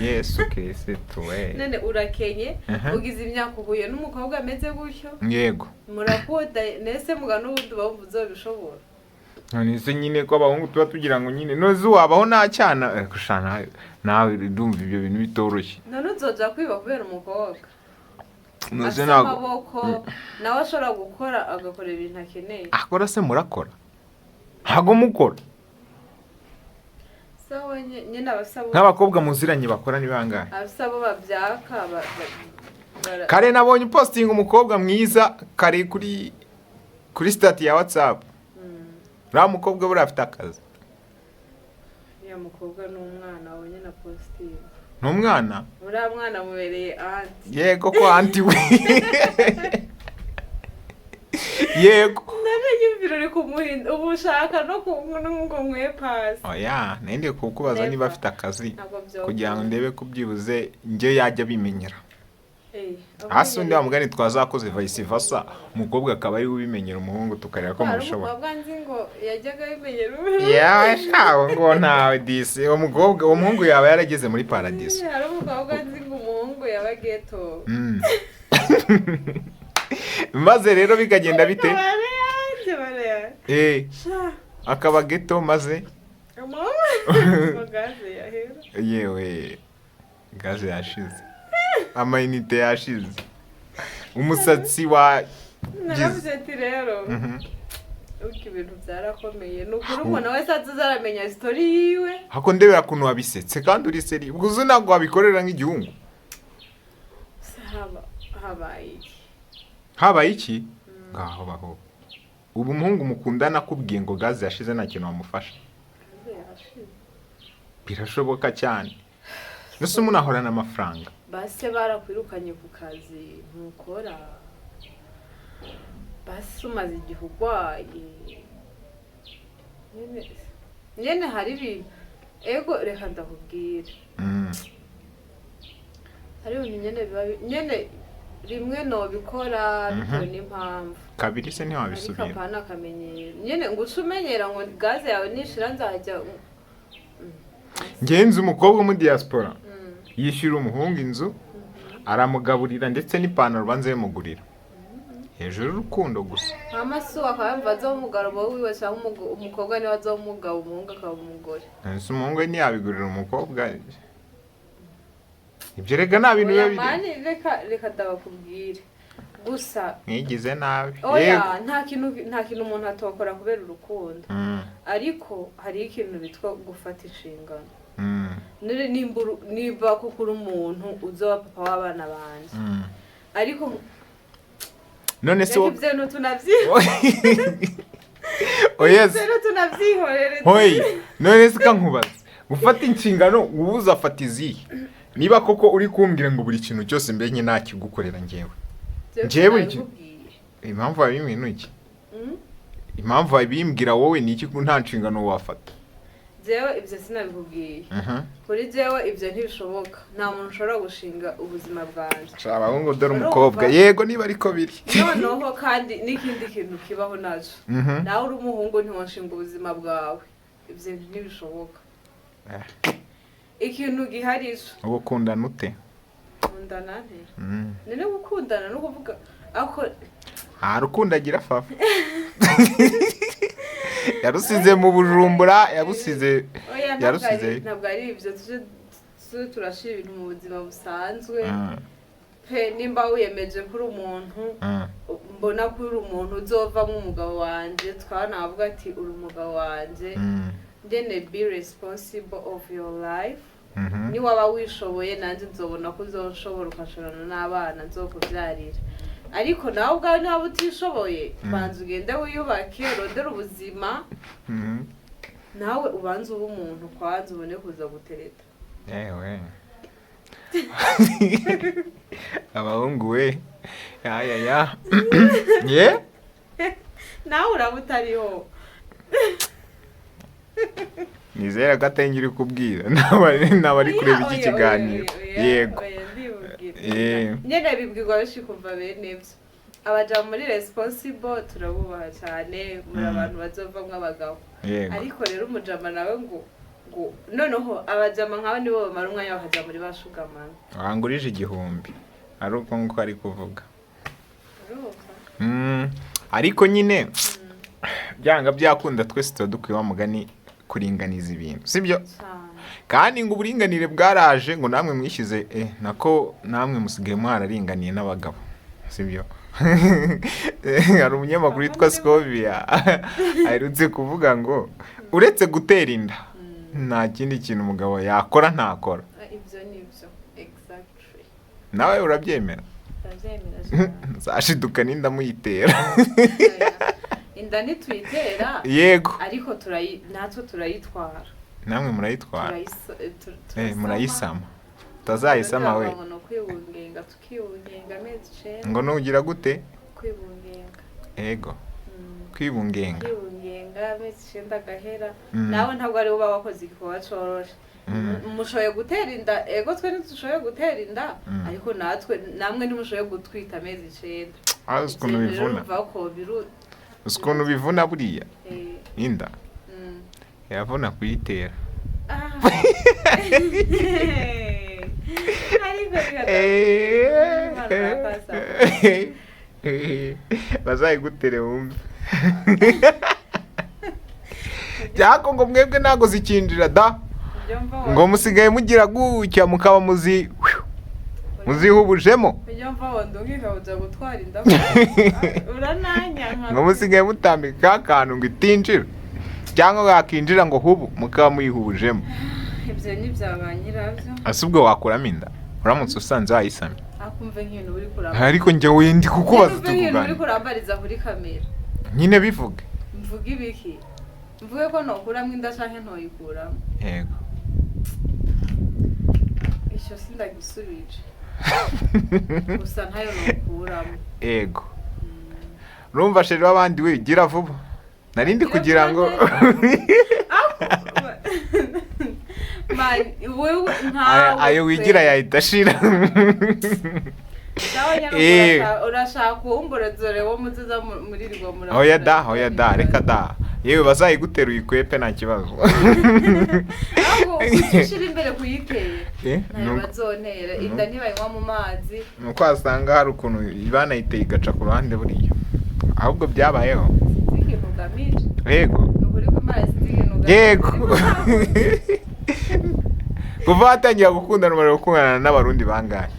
Yesu Kirisitu we! None urakenye, ugize imyaka, uhuye n'umukobwa ameze gutyo, murakunda, nese muga n'ubundi uba wumva uzobishobora. None se nyine ko abahungu tuba tugira ngo nyine noze wabaho nta cyana? Kusha nawe ndumva ibyo bintu bitoroshye. None uzoja kwiba kubera umukobwa Noze afite ntabwo amaboko, nawe ashobora gukora, agakora ibintu akeneye? Akora se? Murakora? Ntabwo mukora. Sawa, nyine abasabo Nk'abakobwa muziranye bakora ni bangahe? Abasabo babyaka Kare nabonye upostinga umukobwa mwiza kare kuri status ya WhatsApp. Uriya mukobwa buriya afite akazi? Uriya mukobwa ni umwana wabonye na positive. Ni umwana? Uriya mwana amubereye aunty. Yego ko aunty we, yego. Namenye ibirori kumuhinda ubu ushaka no ngo nkwe pasi. Oya, nari kukubaza niba afite akazi Ntabwo byokunda. kugira ngo ndebe ko byibuze njye yajya abimenyera. Eh, Hasi undi wa mugani twazakoze vice versa, umukobwa akaba ari we ubimenyera umuhungu, tukareba ko Hari mubishobora. umukobwa nzi ngo yajyaga abimenyera. Yawe shawo ngo ntawe disi, uwo mukobwa, uwo muhungu yaba yarageze muri paradiso. Hari umukobwa nzi ngo umuhungu yaba ghetto. Maze rero bikagenda bite? Bare yanjye, bare yanjye. Eh. Sha. Akaba ghetto maze Mama gaze yahera. Yewe, gaze yashize, amayinite yashize, umusatsi wa Naravuze ati rero uko ibintu byarakomeye, ni ukuri umuntu wese azaza aramenya story yiwe. Hako ndebera ukuntu wabisetse kandi uri sérieux, ubwo uzi ntabwo wabikorera nk'igihungu. Se habaye iki? Habaye iki? Ngaho baho, ubu umuhungu mukundana akubwiye ngo gaze yashize, nta kintu wamufasha? Gaze yashize. Birashoboka cyane. Mbese umuntu ahorana amafaranga? Base barakwirukanye ku kazi, ntukora, basi umaze igihe urwaye nyene hari ibintu, ego reka ndakubwire. Hari ibintu nyene biba nyene rimwe nobikora bitewe n'impamvu. Kabiri se Ariko ntiwabisubira? Apana akamenyero nyene ngo uce umenyera ngo gaze yawe nishira nzajya. Ngenzi umukobwa wo muri diaspora yishyura umuhungu inzu, aramugaburira, ndetse n'ipantaro banze bimugurira, hejuru y'urukundo gusa. Hama se akaba yumva azoba umugabo wiwe, cyangwa umukobwa niwe azoba umugabo, umuhungu akaba umugore? Ese umuhungu we ntiyabigurira umukobwa? Ibyo rega nta bintu biba Oya biri. Mani, reka ndabakubwire gusa. Mwigize nabi. Oya. Yego. Nta kintu umuntu atokora kubera urukundo. Ariko hariho ikintu bitwa gufata inshingano. Nimba koko uri umuntu uzoba papa w'abana banje, ariko None se reka ibyo bintu Oya se. ibyo bintu tunabyihorere. Hoyi, none se kankubaza, gufata inshingano ubu uzafata izihe niba koko uri kumbwira ngo buri kintu cyose mbenye nakigukorera njyewe? Ibyo Njyewe nabikubwiye. Impamvu wabimbwiye ni iki? Mm? Impamvu wabimbwira wowe ni iki ko nta nshingano wafata? Jewe ibyo sinabikubwiye. Kuri jewe ibyo ntibishoboka, nta muntu ushobora gushinga ubuzima bwanjye. Sha abahungu, dore Urumva? umukobwa, yego, niba ariko biri. Noneho kandi n'ikindi kintu kibaho naco, nawe uri umuhungu ntiwashinga ubuzima bwawe, ibyo ntibishoboka. Eh. Ikintu gihari ico Ubu ukundana ute? Kundana nte? Ni no gukundana no kuvuga ako. Nta rukundo agira. Fafa yarusize mu Bujumbura, yarusize. Oya, ntabwo Yarusize. ntabwo ari ibyo, tuje turashira ibintu mu buzima busanzwe pe. Nimba wiyemeje kuri umuntu, mbona ko uri umuntu uzovamo umugabo wanje, twaba navuga ati uri umugabo wanje, then be responsible of your life. Niwaba wishoboye, nanjye nzobona ko uzonshobora ukashorana n'abana nzokubyarira. Ariko nawe ubwawe niba utishoboye, banza ugende wiyubake, urondere ubuzima, nawe ubanze ube umuntu kwanza, ubone kuza gutereta. Yewe, abahungu we, ya ya ya ye. Nawe uraba utariho. Nizere ko atari njye uri kubwira n'abari kureba iki Oya, oya, kiganiro. Oya, oya, Yego. Oya, ndibubwira. Nyene bibwirwa benshi kuva bene ibyo. Abaja muri responsible turabubaha cyane, muri abantu bazovamwo abagabo. Ariko rero umujama nawe ngo noneho abajama nk'abo nibo bamara umwanya bakaja muri ba sugar mama. Wangurije 1000 ari uko nguko ari kuvuga. Urumva? Ariko nyine Byanga byakunda twese tuba dukwiye, wa mugani, kuringaniza ibintu, sibyo? Cyane. Kandi ngo uburinganire bwaraje, ngo namwe mwishyize, nako namwe musigaye mwararinganiye n'abagabo, sibyo? Hari umunyamakuru witwa Scovia aherutse kuvuga ngo uretse gutera inda nta kindi kintu umugabo yakora ntakora. Ah, ibyo ni byo, exactly. Nawe urabyemera? Ndabyemera cyane. Nzashiduka n'inda muyitera. Inda ntituyitera. Yego. Ariko natwe turayitwara. Namwe murayitwara? Turasama. Murayisama, utazayisama we. Ngo ni ukwibungenga, tukibungenga amezi 9. Ngo nugira gute? Kwibungenga. Ego. Kwibungenga. Kwibungenga amezi 9 agahera. Nawe ntabwo ari uba wakoze igikorwa coroshe. Mushoboye gutera inda, ego, twe ntidushoboye gutera inda. Ariko natwe, namwe ntimushoboye gutwita amezi 9. Ah, uzi ukuntu Ivyo rero bivuna? urumva ko biru Uzi ukuntu bivuna buriya? Inda iravuna kuyitera. Ah. Ariko reka Bazayigutere wumve. Byako ngo mwebwe ntabwo zikinjira da. Ibyo mva Ngo musigaye mugira gutya mukaba muzihubujemo. Ibyo mva wandunga ikabuza gutwara inda, urananyanka. Ngo musigaye mutambika akantu ngo itinjira, cyangwa yakinjira ngo hubu mukaba muyihubujemo. Ibyo ni bya ba nyirabyo. Ese ubwo wakuramo inda uramutse usanze wayisamye? Akumve nk'ibintu uri kuramba. Ariko njyewe ndi kukubaza. Kumve nk'ibintu uri Tukuganira. kurambariza kuri kamera. Nyine bivuge. Mvuge ibiki? Mvuge ko nokuramo inda canke ntoyikuramo? Yego. Icyo sindagisubije, gusa ntayo nokuramo. Yego, urumva chéri w'abandi we, gira vuba, narindi Gira kugira ngo Man, wewe nkawe Ayo wigira pe. yahita ashira. Nawe nyine urashaka uwumborozore wo muziza murirwa murakora. Oya da, oya da, reka da. Yewe, bazayigutera uyikwepe, nta kibazo. Ahubwo kuki ushyira imbere kuyitera? Ntayo bazontera inda, ntibayinywa mu mazi. Nuko wasanga hari ukuntu banayiteye igaca ku ruhande buriya, ahubwo byabayeho. Sinzi ikintu ugamije. Yego. Ni ukuri ko Imana, sinzi ikintu ugamije. Yego, kuva watangira gukundana, umara gukundana n'Abarundi bangahe?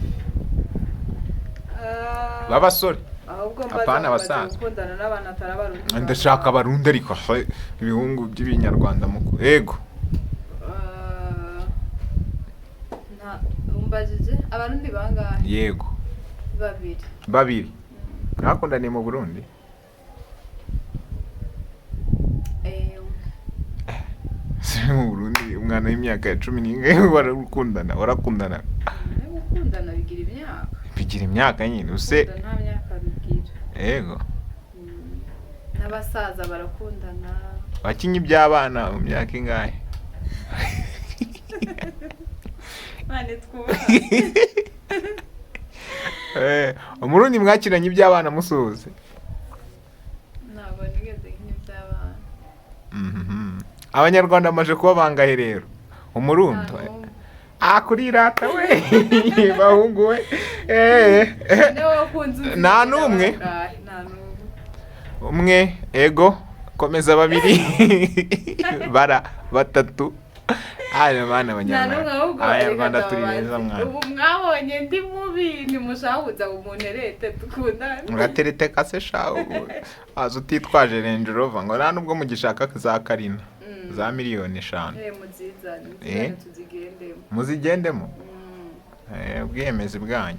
Ah, B'abasore. Ahubwo mbaza Apana ngo abasaza. bagiye gukundana n'abantu atari Abarundi. Ndashaka Abarundi, ariko he, ibihungu by'Ibinyarwanda muko, yego. Ah, nta umbajije Abarundi bangahe? Yego. Babiri. Babiri mwakundaniye mu Burundi? Eh. Si mu Burundi, umwana w'imyaka ya cumi n'ingahe warakundana, warakundana? No gukundana bigira imyaka? Bigira imyaka nyine use. Gukunda nta myaka bigira. Yego. N'abasaza barakundana. Wakinye iby'abana mu myaka ingahe? Mane twubaha. Umurundi mwakiranye iby'abana musuhuze? Ntabwo nigeze nkina iby'abana. Abanyarwanda bamaze kuba bangahe rero Umurundi? Nta n'umwe. Ah, kurirata we, bahungu we. Niwe wakunze uzi. Nta n'umwe? Bangahe? Nta n'umwe. Umwe, ego, komeza, babiri, bara batatu. Aya bana Nta Abanyarwanda, n'umwe ahubwo. Abanyarwanda Reka turi beza ndababaze. mwana. Ubu mwabonye ndi mubi, ntimushaka kuza ngo munterete dukundane? Uratereteka se sha, ubu waza utitwaje Range Rover, ngo nta nubwo mugishaka za Karina za miliyoni 5. Muzizane. Muzizane tuzigendemo. Muzigendemo. Mm. Ubwiyemezi bwanyu,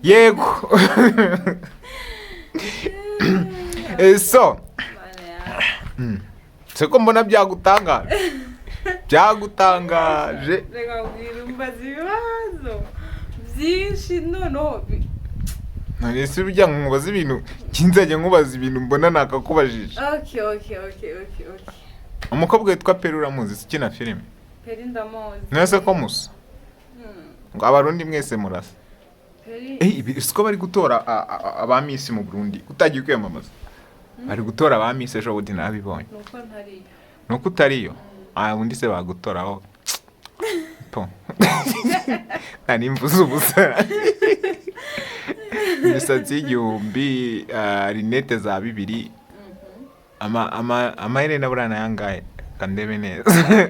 yego. So Mana yawe. Siko mbona byagutangaje, byagutangaje. Reka mbwira, umbaza ibibazo byinshi noneho None se bijya nkubaza ibintu kinzajya nkubaza ibintu mbona nakakubajije? Okay. Umukobwa witwa Peri uramuzi? Si ukina filime? Peri ndamuzi. Mwese ko musa? Ngo Abarundi mwese murasa. Peri. Ibi siko bari gutora aba Miss mu Burundi, utagiye kwiyamamaza, bari gutora aba Miss ejo bundi nabibonye. Nuko ntariyo. Nuko utariyo? Ah, undi se bagutoraho po nari mvuze ubusa. Imisatsi y'igihumbi, lunettes za 2000. Amaherena buriya ni ayangahe? Kandebe neza,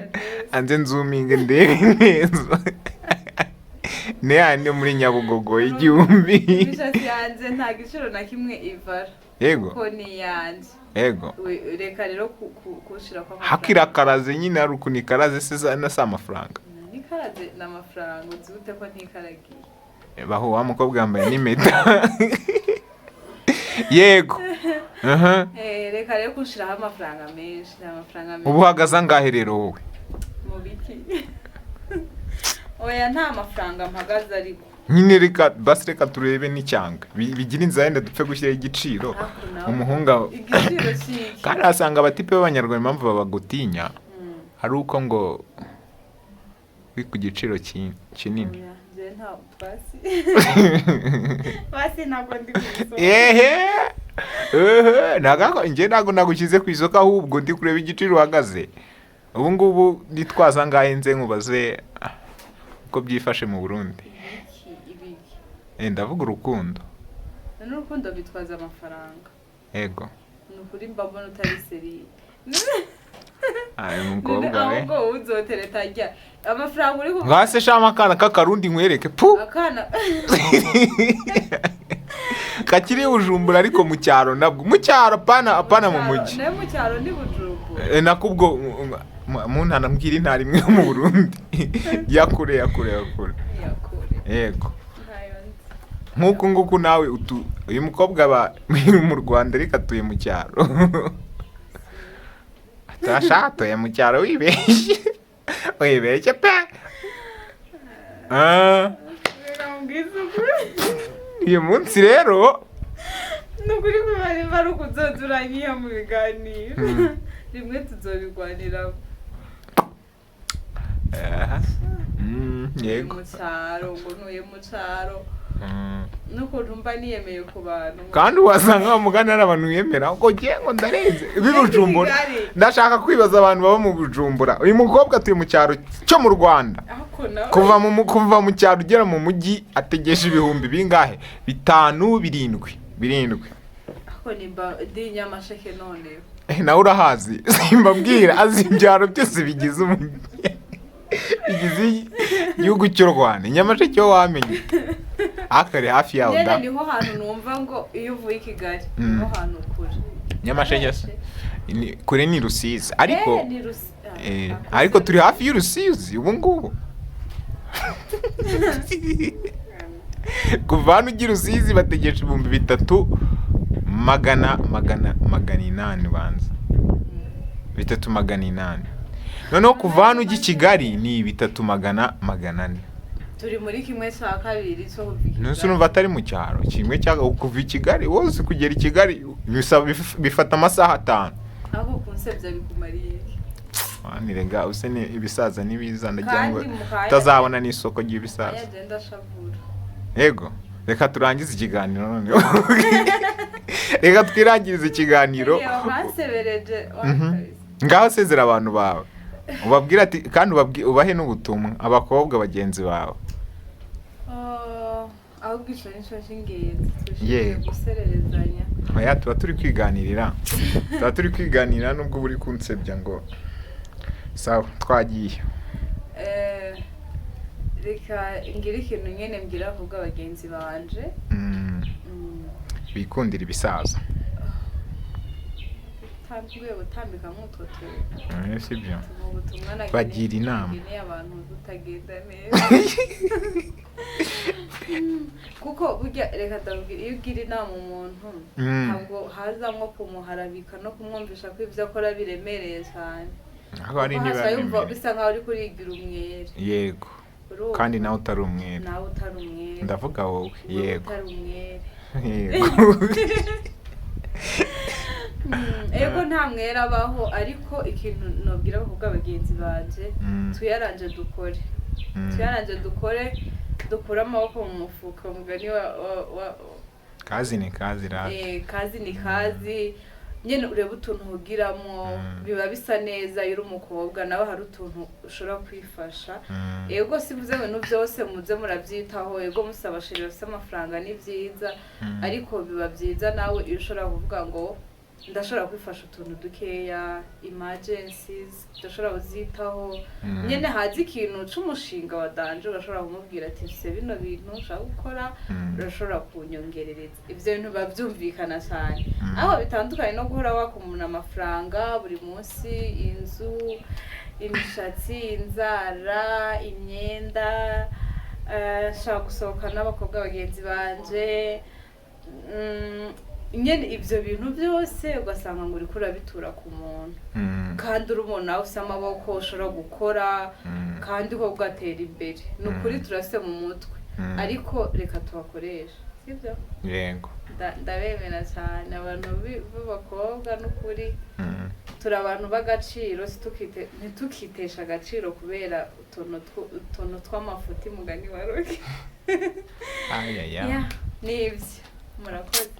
anze nzuminge ndebe neza. Ni yandi yo muri Nyabugogo, 1000. Imishatsi yanjye nta giciro na kimwe ivara. Yego. Kuko ni iyanjye. Yego. Reka rero kuwushira kwa Hakirakaraze nyine, hari ukuntu ikaraze se, na si amafaranga? Nikaraze ni amafaranga? Uzi gute ko ntikaragiye? Baho wa mukobwa yambaye n'impeta. Yego. Aha. Reka rero kunshiraho amafaranga menshi, ni amafaranga menshi. Ubu uhagaze angahe rero wowe? Mu biki? Oya, nta mafaranga mpagaze ariko. Nyine reka basi, reka turebe n'icyanga bigira inzira, yenda dupfe gushyiraho igiciro. Ariko nawe Umuhungu igiciro cy'iki? Kandi wasanga abatipe b'abanyarwanda impamvu babagutinya ari uko ngo uri ku giciro kinini. Oya, njye nta basi basi, ntabwo ndi ku isoko. Ehe ehe, ntabwo njye ntabwo nagushyize ku isoko, ahubwo ndi kureba igiciro uhagaze ubu ngubu. Nitwaza angahe nze nkubaze uko byifashe mu Burundi? Ibiki, ibiki? Ndavuga urukundo. None urukundo bitwaza amafaranga? Yego. Ni ukuri mba mbona utari sérieux. Ayo mukobwa we. Ahubwo wowe uzotereta rya amafaranga uri kuvuga. Ngase shama akana k'akarundi nkwereke pu. Akana. Kakiri Bujumbura, ariko mu cyaro, nabwo mu cyaro, apana apana mu mujyi. Nawe mu cyaro ni Bujumbura. Nakubwo mu ntara, mbwira intara imwe yo mu Burundi yakure yakure yakure. Yakure. Yego. Ntayo nzi. Nk'uku nguku nawe utu uyu mukobwa aba mu Rwanda ariko atuye mu cyaro. Atasha atuye mu cyaro, wibeshye wibeshye pe. Reka mubwize ukuri. Uyu munsi rero Ni ukuri kubara ari ukuzoza uranyiha mu biganiro. Rimwe tuzobigwaniramo. Aha. Yego. Mu cyaro, ngo ntuye mu cyaro, n'ukuntu mba niyemeye ku bantu. Kandi wasanga mugani ari abantu biyemera ngo ngiye ngo ndarenze b'i Bujumbura. Kigali. Ndashaka kwibaza abantu baba mu Bujumbura. Uyu mukobwa atuye mu cyaro cyo mu Rwanda. Ariko nawe Kuva mu cyaro ugera mu mujyi ategesha ibihumbi bingahe? Bitanu, birindwi, birindwi. Ariko nimba ndi Nyamasheke none. Nawe urahazi, simbabwira, azi ibyaro byose bigize umujyi, bigize igihugu cy'u Rwanda. Nyamasheke yo wamenye akari hafi yaho Nyene da. Niho hantu numva ngo iyo uvuye i Kigali niho hantu kure. Nyamasheke se kure ni Rusizi ariko. Ni Rusi- ah, ah, Ariko turi hafi y'Urusizi ubu ngubu. Kuva hano ujya i Rusizi bategesha 3,000 magana 800, banza 3,800. Noneho kuva hano ujya i Kigali ni bitatu magana 400. Turi muri kimwe cya kabiri cyo kuva i Ntuzi Kigali. urumva atari mu cyaro? Kimwe cya kuva i Kigali wose kugera i Kigali bifata amasaha 5. Aho kunsebya bikumariye iki? Rega use ni ibisaza n'ibiza, ndagira ngo Kandi muhaye- utazabona n'isoko ry'ibisaza. Aya agenda ashavura. Yego, reka turangize ikiganiro noneho, reka twirangirize ikiganiro. Iyo bansebereje. Ngaho sezera abantu bawe, ubabwire ati kandi ubahe n'ubutumwa abakobwa bagenzi bawe. Ahubwo icyo ni cyo cy'ingenzi twishimiye, gusererezanya. Oya, tuba turi kwiganirira, tuba turi kwiganirira nubwo uba uri kunsebya ngo sawa twagiye. Reka ngire ikintu nyine mbwira ahubwo bagenzi banje. Bikundira ibisaza. Ugiye gutambika nk'utwo tuntu. Sibyo? Mu butumwa Bagira inama. nageneye abantu butagenda neza, kuko burya reka ndabwira, iyo ugira inama umuntu ntabwo hazamwo kumuharabika no kumwumvisha ko ibyo akora biremereye cyane. Aho hari Kuko niba hasa yumva biremereye. bisa nkaho uri kurigira umwere. Yego. Urumva? Kandi nawe utari umwere. Nawe utari umwere. Ndavuga wowe. Wowe Yego. utari umwere. Yego. Ego, nta mwere abaho, ariko ikintu nobwira abakobwa bagenzi banje, tuyaranje dukore, tuyaranje dukore, dukure amaboko mu mufuka, umugani wa Kazi ni kazi rata. Kazi ni kazi nyine, urebe utuntu uhugiramo. Biba bisa neza iyo uri umukobwa nawe hari utuntu ushobora kwifasha. Ego, sivuze ibintu byose muze murabyitaho. Ego, musaba chéri bafite amafaranga ni byiza, ariko biba byiza nawe iyo ushobora kuvuga ngo Ndashobora kwifasha utuntu dukeya, emergencies ndashobora kuzitaho. Nyene haza ikintu c'umushinga wa danger, urashobora kumubwira ati: "Mfise bino bintu nshaka gukora, urashobora kunyongerereza." Ivyo bintu biba vyumvikana cane, aho bitandukanye no guhora waka umuntu amafaranga buri munsi, inzu, imishatsi, inzara, imyenda, nshaka gusohoka n'abakobwa bagenzi banje. Nyene ivyo bintu byose ugasanga ngo uriko urabitura ku muntu, kandi uri umuntu nawe ufise amaboko, ushobora gukora, kandi ko ugatera imbere. Ni ukuri, turafise mu mutwe, ariko reka tubakoreshe, sibyo? Yego. Ndabemera cyane abantu b'abakobwa, n'ukuri. Turi abantu b'agaciro, ntitukitesha agaciro kubera utuntu tw'amafuti, mugani wa Roki. Ayaya. Yeah, nibyo, murakoze.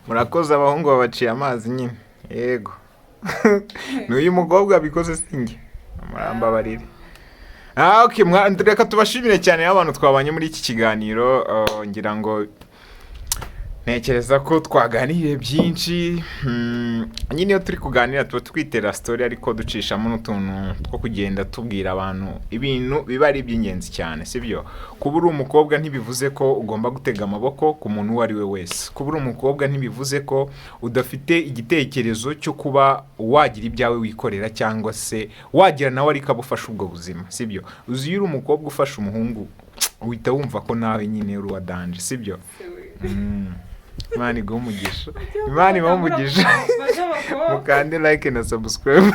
Murakoze. Abahungu babaciye amazi nyine. Yego, n'uyu mukobwa abikoze, sinjye, murambabarire. Ah, okay, reka tubashimire cyane abantu twabanye muri iki kiganiro. Ngira ngo ntekereza ko twaganiriye byinshi. Nyine iyo turi kuganira tuba twitera story, ariko ducishamo n'utuntu two kugenda tubwira abantu ibintu biba ari iby'ingenzi cyane, sibyo? Kuba uri umukobwa ntibivuze ko ugomba gutega amaboko ku muntu uwo ari we wese. Kuba uri umukobwa ntibivuze ko udafite igitekerezo cyo kuba wagira ibyawe wikorera, cyangwa se wagira nawe ariko abo ufasha ubwo buzima, sibyo? Uzi iyo uri umukobwa ufasha umuhungu, uhita wumva ko nawe nyine uri uwa danger, sibyo? Imana iguhe umugisha, Imana ibahe umugisha. Mukande like na subscribe.